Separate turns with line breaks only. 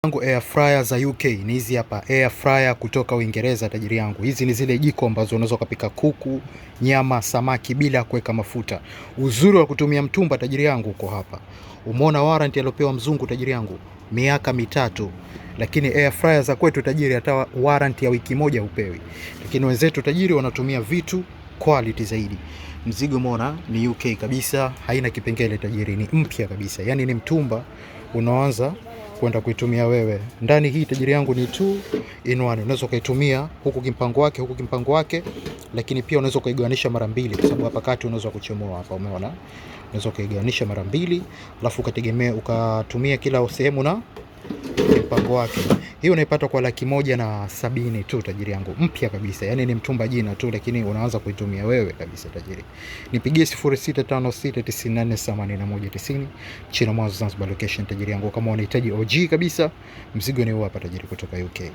Yangu air fryer za UK ni hizi hapa, air fryer kutoka Uingereza, tajiri yangu. Hizi ni zile jiko ambazo unaweza kupika kuku, nyama, samaki bila kuweka mafuta. Uzuri wa kutumia mtumba, tajiri yangu, uko hapa. Umeona warranty aliyopewa mzungu, tajiri yangu, miaka 3. Lakini air fryer za kwetu, tajiri, hata warranty ya wiki moja hupewi. Lakini wenzetu, tajiri, wanatumia vitu quality zaidi. Mzigo umeona ni UK kabisa, haina kipengele, tajiri, ni mpya kabisa. Yani ni mtumba unaanza kwenda kuitumia wewe. Ndani hii, tajiri yangu, ni 2 in 1. Unaweza ukaitumia huku kimpango wake, huku kimpango wake, lakini pia unaweza ukaigawanisha mara mbili, kwa sababu hapa kati unaweza kuchomoa hapa, umeona? Unaweza ukaigawanisha mara mbili, alafu ukategemea ukatumia kila sehemu na mpango wake. Hii unaipata kwa 170,000 tu, tajiri yangu, mpya kabisa. Yani ni mtumba jina tu, lakini unaanza kuitumia wewe kabisa, tajiri. Nipigie 0656948190, China Mwanzo Zanzibar location, tajiri yangu. Kama unahitaji OG kabisa, mzigo ni huu hapa, tajiri, kutoka UK.